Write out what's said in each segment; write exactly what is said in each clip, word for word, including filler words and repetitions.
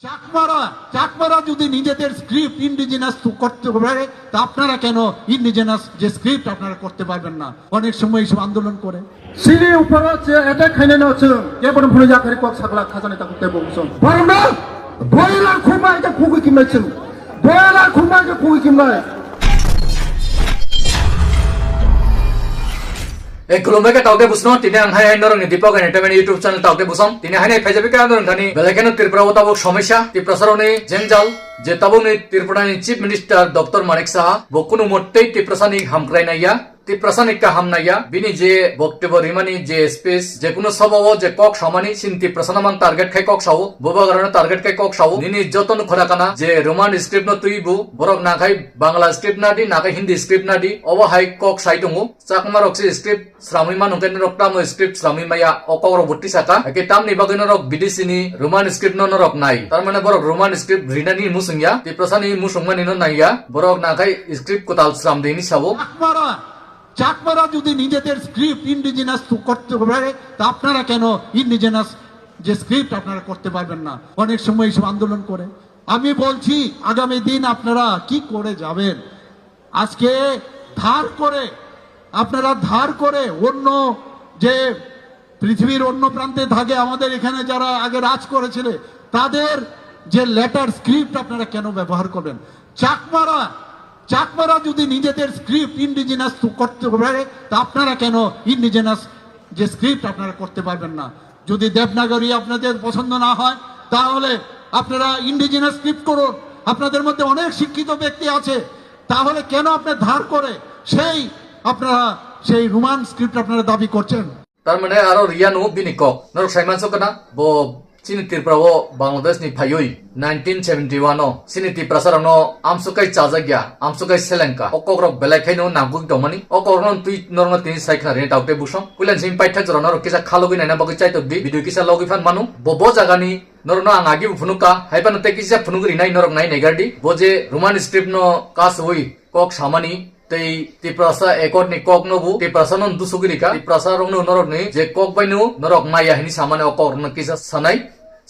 চাকমারা, চাকমারা যদি নিজেদের স্ক্রিপ্ট ইন্ডিজিনাস করতে পারে, তা আপনারা কেন ইন্ডিজিনাস যে স্ক্রিপ্ট আপনারা করতে পারবেন না? অনেক সময় এইসব আন্দোলন করে। Chini uporo je attack khainani no chwng, kebo no phunui ya kari kok sakla khajani takhuk tei bo chwng. Borok no boiler khumai je khugui kimnai chwng. Boiler khumai je khugui kimnai. Ei, khulumbai khe taote busno, tini ang hai hai norokni Deepak Entertainment YouTube channel taote busong. Tini hai nai phaijabi khe norok thani belai kheno Tripura o tabuk somosya, Tiprasa rokni jengjal, je tabukni Tripura ni Chief Minister Doctor Manik Saha, bo kunu motei Tiprasa ni hamkrai naiya, Tiprasa ni kaham naiya, bini je boktobyo rimani je speech, je kunu sabha o je kok samani, sin Tiprasa no mang target khai kok sao, bubagra no target khai kok sao, nini joto no khora kana, je Roman script no twi bu, borok na khai Bangla script na di, na khai Hindi script na di, obo hai kok sai tongo. Chakma rok se script sramwi mano hwnkhe norok tamo script sramwi maya, o kok rok bo tisa kha. Hakhe tamni bagwi norok bidesi ni Roman script no norok nai. Tar mane borok Roman script rinani musung ya, Tiprasa ni musung mani no nai ya. Borok na khai script kwtal sram de ni sabo. চাকমারা, চাকমারা যদি নিজেদের script indigenous করতে পারে, তা আপনারা কেন ইন্ডিজিনাস যে স্ক্রিপ্ট আপনারা করতে পারবেন না? অনেক সময় এইসব আন্দোলন করে। আমি বলছি, আগামী দিন আপনারা কি করে যাবেন? আজকে ধার করে, আপনারা ধার করে অন্য যে পৃথিবীর অন্য প্রান্তে থাকে, আমাদের এখানে যারা আগে রাজ করেছিল, তাদের যে লেটার স্ক্রিপ্ট আপনারা কেন ব্যবহার করবেন? চাকমারা, চাকমারা যদি নিজেদের স্ক্রিপ্ট ইন্ডিজিনাস করতে পারে, তা আপনারা কেন ইন্ডিজিনাস যে স্ক্রিপ্ট আপনারা করতে পারবেন না? যদি দেবনাগরী আপনাদের পছন্দ না হয়, তাহলে আপনারা ইন্ডিজিনাস স্ক্রিপ্ট করুন। আপনাদের মধ্যে অনেক শিক্ষিত ব্যক্তি আছে, তাহলে কেন আপনার ধার করে সেই আপনারা সেই রোমান স্ক্রিপ্ট আপনারা দাবি করছেন? Tar mane aro riya no bini kok. Norok sai manso kana bo chini Tripura o Bangladesh ni phaiwi nineteen seventy one o chini Tiprasa rok no amswk kai chajak ya, amswk kai seleng kha. O kok rok belai khai no nangkuk tongmani. O kok rok no twi norok no tini sai khna rini tauk tei busong. Puila ni simi paithak jora norok kisa khalogwi naina bagwi chaitok di. Video kisa logwi phan manu. Bo bo jaga ni norok no ang agi bo phunuk kha. Hai phano tei kisa phunuk rinai norok nai naigar di. Bo je Roman script no kasui kok samani tei Tiprasa accord ni kok no bo Tiprasa no dusugwi rikha. Tiprasa rok no norok ni je kok bai no norok maya hini samani o kok rok no kisa sanai.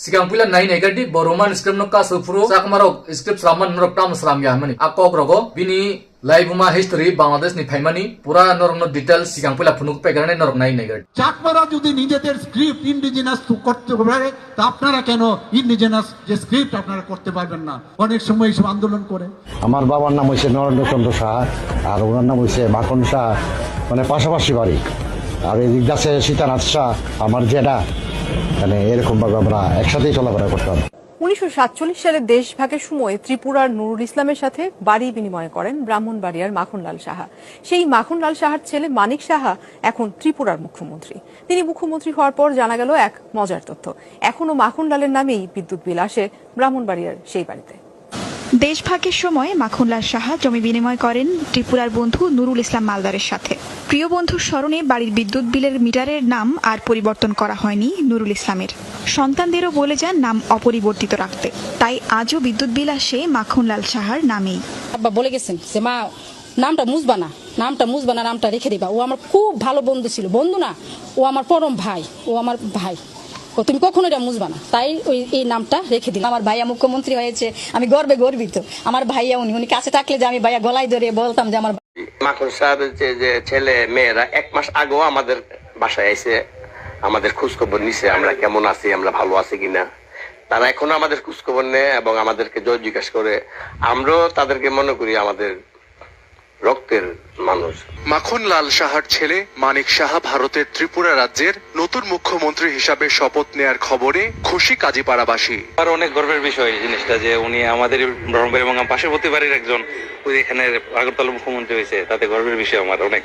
Sikang puila nai naigar di bo Roman script no kasu phuru Chakma rok script sramman norok tamo sram ya hwnmani. A kok rogo bini laibuma history Bangladesh ni phaimani pura norok no details sikang puila phunuk pegarnai norok nai naigar di. চাকমারা যদি নিজেদের script indigenous করতে পারে, তা আপনারা কেন ইন্ডিজিনাস যে স্ক্রিপ্ট আপনারা করতে পারবেন না? অনেক সময় এইসব আন্দোলন করে। আমার বাবার নাম হচ্ছে নরেন্দ্র চন্দ্র সাহা, আর ওনার নাম হচ্ছে মাখন সাহা, মানে পাশাপাশি বাড়ি। আর এই গাছে সীতানাথ শাহ, আমার জেঠা, মানে এরকম ভাবে আমরা একসাথেই চলাফেরা করতাম। উনিশশো সাতচল্লিশ সালে দেশভাগের সময় ত্রিপুরার নুরুল ইসলামের সাথে বাড়ি বিনিময় করেন ব্রাহ্মণবাড়িয়ার মাখনলাল সাহা। সেই মাখনলাল সাহার ছেলে মানিক সাহা এখন ত্রিপুরার মুখ্যমন্ত্রী। তিনি মুখ্যমন্ত্রী হওয়ার পর জানা গেল এক মজার তথ্য, এখনও মাখনলালের নামেই বিদ্যুৎ বিল আসে ব্রাহ্মণবাড়িয়ার সেই বাড়িতে। দেশভাগের সময় মাখনলাল সাহা জমি বিনিময় করেন ত্রিপুরার বন্ধু নুরুল ইসলাম মালদারের সাথে। প্রিয় বন্ধুর স্মরণে বাড়ির বিদ্যুৎ বিলের মিটারের নাম আর পরিবর্তন করা হয়নি নুরুল ইসলামের। সন্তানদেরও বলে যান নাম অপরিবর্তিত রাখতে। তাই আজও বিদ্যুৎ বিল আসে মাখনলাল সাহার নামেই। আব্বা বলে গেছেন যে, "মা, নামটা মুছবা না, নামটা মুছবা না, নামটা রেখে দিবা। ও আমার খুব ভালো বন্ধু ছিল, বন্ধু না, ও আমার পরম ভাই, ও আমার ভাই। ও তুমি কখনো এটা মুছবা না।" তাই ওই, এই নামটা রেখে দিলাম। আমার ভাইয়া মুখ্যমন্ত্রী হয়েছে, আমি গর্বে গর্বিত। আমার ভাইয়া উনি, উনি কাছে থাকলে যে আমি ভাইয়া গলায় ধরে বলতাম যে আমার মাখন স্যার যে, যে ছেলে মেয়েরা এক মাস আগেও আমাদের বাসায় এসে আমাদের খোঁজ খবর নিছে, আমরা কেমন আছি, আমরা ভালো আছি কিনা। তারা এখনো আমাদের খোঁজ খবর নেয় এবং আমাদেরকে জয় জিজ্ঞাসা করে। আমরাও তাদেরকে মনে করি আমাদের রক্তের মানুষ। মাখনলাল সাহার ছেলে মানিক সাহা ভারতের ত্রিপুরা রাজ্যের নতুন মুখ্যমন্ত্রী হিসাবে শপথ নেয়ার খবরে খুশি কাজীপাড়াবাসী। আর অনেক গর্বের বিষয় এই জিনিসটা যে উনি আমাদেরই ব্রাহ্মণবাড়ি এবং পার্শ্ববর্তী বাড়ির একজন, ওই এখানে আগরতলা মুখ্যমন্ত্রী হয়েছে, তাতে গর্বের বিষয় আমার অনেক,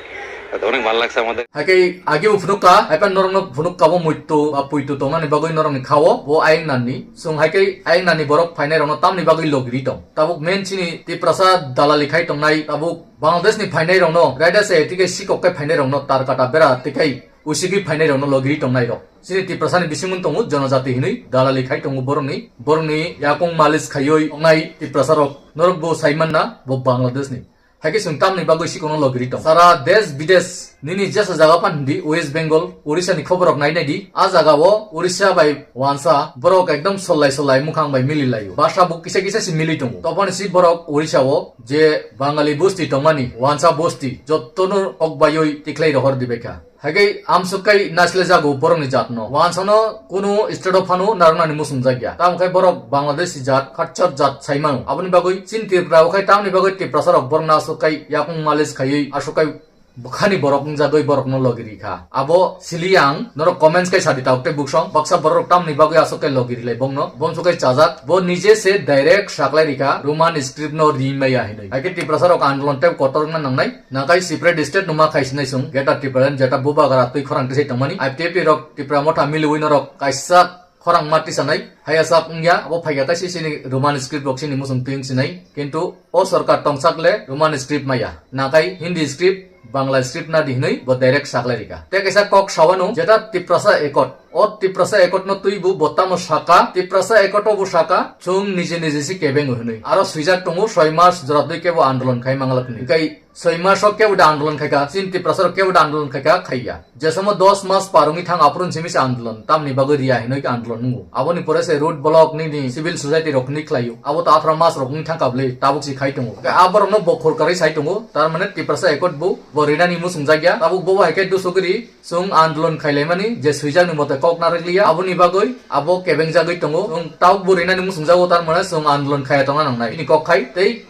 তাতে অনেক ভালো লাগছে আমাদের। Haikhe agi bo phunuk kha, haiphano norokno phunuk kha bo muitu ba puitu tongnani bagwi norokni kha-o bo ayang nani. Chwng haikhe ayang nani borok phainairokno tamni bagwi logiri tong. Tabuk main chini Tiprasa dalali khai tongnai, tabuk Bangladesh ni phainairokno raida se tike sikok khe phainairokno tar kata bera tikai usigwi phainairokno logiri tongnairok. Chini Tiprasa ni bisingmung tongo, jonojati hinwi dalali khai tongo borokni, borokni yakung malis khaiwi tongnai Tiprasa rok. Norok bo saimanna bo Bangladesh ni. Haikhe chwng tamni bagwi sikokno logiri tong. Sara desh bidesh nini jesa jaga phan hindi, West Bengal, Orissa ni khoborok nai nai di. A jaga o Orissa bai wansa borok ekdom sollai sollai mukhang bai mili laio. Basa bo kisa kisa se mili tongo. Toboni si borok Orissa o je Bangali bosti tongmani, wansa bosti, jottono kok baiwi tikhlai rohor di baikha. Haikhe amsuk kai naisle jago borokni jatno. Wansano kunu state o phano narwknani muchung jakya. Tamo khe borok Bangladeshi jat, khachar jat sai mano. Aboni bagwi chini Tripura o khai tamni bagwi Tiprasa rok borokno asuk kai yakung malis khaiwi asuk kai bwkhani borok wngjagwi borokno logi rikha. Abo sili ang norok comments kai sadi tabuk tei buksong. Baksa borok tamni bagwi asuk kai logi rilai bongno. Bomsuk kai chajak. Bo nije se direct saklai rikha Roman script no ri maya hinwi. Haikhe Tiprasa rok andolon tei kotor wngna nangnai. Nakai separate state numa khai sinai sung, Greater Tipraland jeta bubagra twi khorang tisai tongmani. I P T F T rok Tipra motha miliwi norok kaisa khorang ma tisanai. Haya sak wngya, abo phaikha kaisa sini Roman script rok sini musung twi wng sinai. Kintu o sorkar tongsak le Roman script maya. Nakai Hindi script, Bangla script na di hinwi bo direct saklai rika. Te kaisa kok sawano jeta Tiprasa Accord. O Tiprasa Accord no twi bo bo tamo saka, Tiprasa Accord o bo saka, chwng nije nije si kebeng hinwi. Aro swijak tongo soi mas jora twi kebo andolon khai manglak hinwi. Kai soi mas o kebo da andolon khaika, chini Tiprasa rok kebo da andolon khaika, khaiya. Je somo dos mas par wngwi thang aphuru simi se andolon, tamni bagwi riya hinwi andolon nungo. Aboni pore se road block nini civil society rok hinwi khlaio. Abo to aphra mas rok wngwi thang kabli, tabuk si khai tongo. Kai aborok no bokhor karwi sai tongo, tar mane Tiprasa Accord bo, bo rinani muchung jakya. Tabuk bo hai khe dusugri, Chwng andolon khailaimani je swijakni mote kok narwkliya, aboni bagwi abo kebengjagwi tongo. Chwng tabuk bo rinani muchungjago, tar mane chwng andolon khaiya tongna nangnai. Bini kok khai tei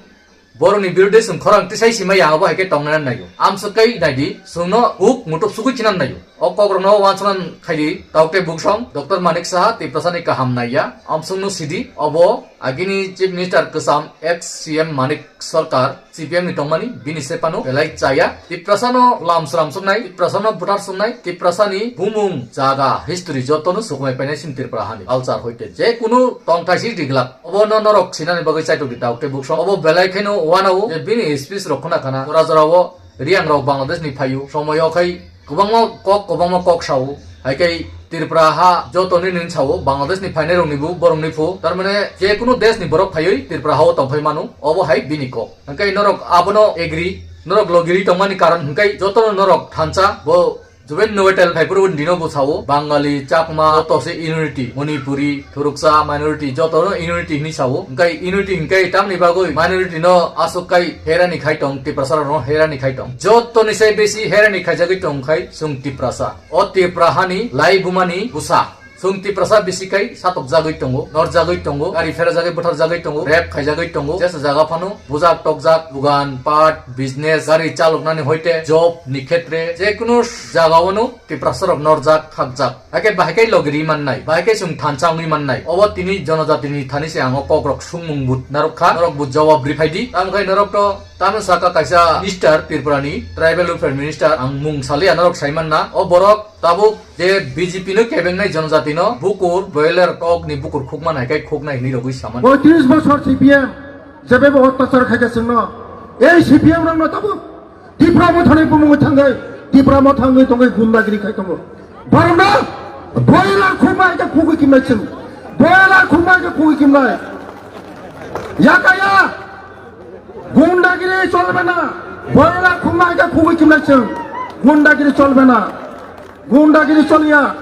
borokni birudhe chwng khorang tisai simai ya, abo hai khe tongna naio. Amswk kai naidi, chwngno huk mutup sugwi khinan naio. O kokrokno wansukna khaidi, tabuk tei buksong Doctor Manik Saha, Tiprasani kaham naiya, amswkno sidi, obo agini Chief Minister kwcham ex C M Manik Sarkar, C P M ni tongmani, bini se phano belai chaya. Tiprasano lam sram suknai, Tiprasano buthar suknai, Tiprasani bumung, jaga, history jotono sukmai painai sin Tripura hani culture hoite. Je kunu tongthai si riglak. Obo no norok sinani bagwi chaitok di tabuk tei buksong. Obo belai kheno wanao je bini speech rok khna khna. Jora jora o Riang rok Bangladesh ni phaio. Somoyo khai kwbangma kok, kwbangma kok sao. Hai khe Tripura ha joto ni nini sao, Bangladesh ni phainai rok ni bo, borok ni phu. Tar mane je kunu desh ni borok phaiwi Tripura ha o tong phai mano, obo hai bini kok. Hwnkhe norok abono agree, norok logiri tongmani karon hwnkhe jotono norok thansa, bo Juben Novetel phai phuru dino bo sao, Bangali, Chakma, joto se unity, Manipuri, Thuruksa, minority, joto no unity hinwi sao. Hwnkhe unity hwnkhe tamni bagwi minority no aswk kai herani khai tong, Tiprasa rok no herani khai tong. Joto ni sai besi herani khaijagwi tong khai chwng Tiprasa. O Tripura hani lai bumani bwsa. Chwng Tiprasa bisi kai satokjagwi tongo, norjagwi tongo, gari pherajagwi butharjagwi tongo, rape khaijagwi tongo, jesa jaga phano bujak tokjak, bugan, part, business, gari chaloknani hoite, job ni khetre, je kunu jaga o no Tiprasa rok norjak, khakjak. Hakhe bahai kai logiri mannai, bahai kai chwng thansa wngwi mannai. Obo tini jonojatini thani se ang o kokrok sungmung but narwk kha, norok but jawab riphaidi. Tamo khai norok to tamo saka kaisa minister Tripura ni, tribal welfare minister, ang mung saliya norok saimanna. O borok tabuk je B J P no kebengnai jonojati no bukur, boiler kok ni bukur khukma nai kai khuknai hinwi rogwi saman. Poitris bosor C P M jebe bo ottachar khaikha chwngno. Ei C P M rokno tabuk Tipra mothani bumung thangwi, Tipra mothangwi tongwi gundagiri khai tongo. Borokno boiler khukma hai khe khukwi kimnai chwng. Boiler khukma hai khe khukwi kimnai. Yakaya gundagiri cholbe na. Boiler khukma hai khe khukwi kimnai chwng. Gundagiri cholbe na. Gundagiri choliya.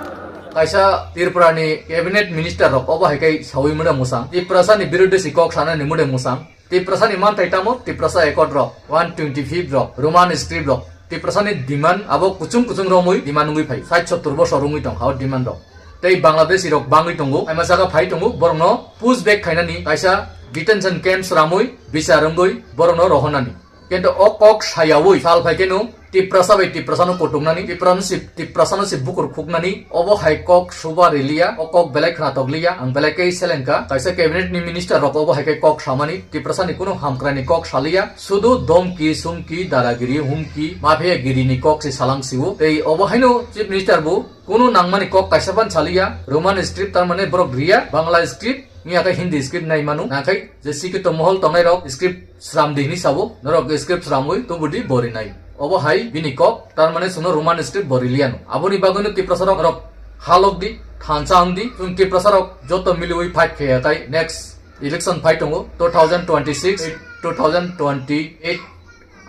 Kaisa Tripura ni cabinet minister rok obo hai kai sawi mune musang. Tiprasa ni birudhe si kok sanani mune musang. Tiprasa ni manthai tamo, Tiprasa Accord rok one twenty fifth rok, Roman script rok. Tiprasa ni demand abo kuchung kuchung romwi demand wngwi phai. Sait sottor bosor wngwi tong hao demand rok. Tei Bangladeshi rok bangwi tongo, aima jaga phai tongo, borok no push back khainani kaisa detention camps ramwi bichar wngwi borok no rohornani. Kintu o kok sayawi sal phai khe no Tiprasa bai Tiprasa no kutuknani, Tiprasa no si, Tiprasa no si bukur khuknani, obo hai kok suba riliya, o kok belai khnatok liya, ang belai khe selengkha. Kaisa cabinet ni minister rok obo hai khe kok samani, Tiprasa ni kunu hamkrai ni kok saliya, sudu domki, sumki, daragiri, humki, mafia giri ni kok se salang siwo. Tei obo haino chief minister bo kunu nangmani kok kaisa ban saliya, Roman script tar mane borok riya, Bangla script, wngya khe Hindi script nai manu, nakhai je sikito mohol tongnai rok script sram di hinwi sabo, norok script sramwi tubudi borinai. Obo hai bini kok, tar mane chwngno Roman script boriliano. Aboni bagwino Tiprasa rok, rok halok di, thansa wng di, chwng Tiprasa rok joto miliwi fight khe kai next election phai tongo, two thousand twenty-six, two thousand twenty-eight.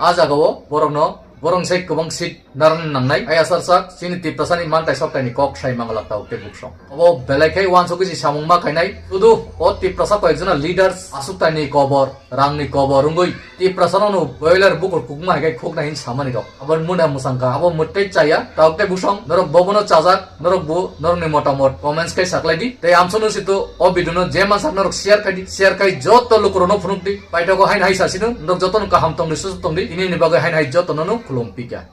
A jagao borokno borong sai kwbang seat narwkna nangnai. Ayasarsak chini Tiprasani mantai soktaini kok sai manglak tau tei buksong. Obo belai khe uansugwi si samung ma khainai. Sudu o Tiprasa koyekjona leaders asuktaini kobor, rangni kobor wngwi Tiprasano no boiler bukur kukma hai khe khukna hin samani rok. Abo muna mwsangkha, abo mwtei chaya, tau tei buksong, norok bobono chajak, norok bo, norokni motamot comments khe saklai di. Tei amsono situ o video no je mansak norok share khai di, share khai joto lukurokno phunuk di. Paithago haino hai sasino, norok jotono kaham tong di, susu tong di, tini ni bagwi haino hai jotono no khulum pika.